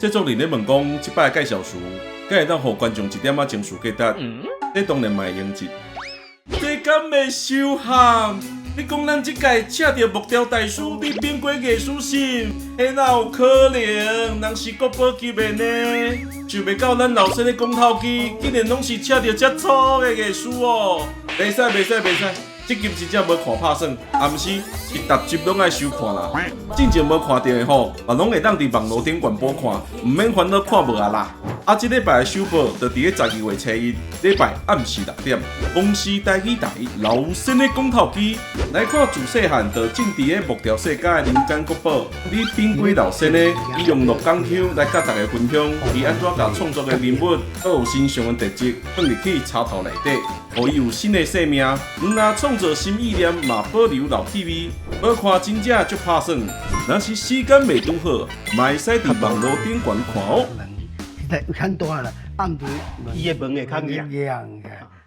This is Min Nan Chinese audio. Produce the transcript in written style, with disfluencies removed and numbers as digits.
製作人咧問講，這擺的介紹詞，敢會當予觀眾一點仔情緒價值？這當然嘛會用得。這敢會收頷？你講咱這屆請著木雕大師李炳圭藝術審，彼哪有可能？人是國寶級的呢，想袂到咱老先的講頭機，竟然攏是請著遮粗的藝師哦！袂使袂使袂使，這集真正無看拍算，啊毋是，是逐集攏愛收看啦。進前無看著的吼，嘛攏會當佇網路頂懸播看，毋免煩惱看無啊啦。啊，這禮拜的首播就佇咧12月初一，禮拜暗時6點，公視台語台老先的講頭機來看自細漢就浸佇咧木雕世界的人間國寶李炳圭老先生，伊用鹿港腔來佮大家分享，伊按怎共創作的人物，閣有身上的特質放入去插頭內底，予伊有新的生命。毋但創造新意念，嘛保留老趣味，無看真正足拍算。若是時間袂拄好，嘛會使佇網路頂懸看哦。現在較大啦，暗暝伊的門會較硬。硬嘅。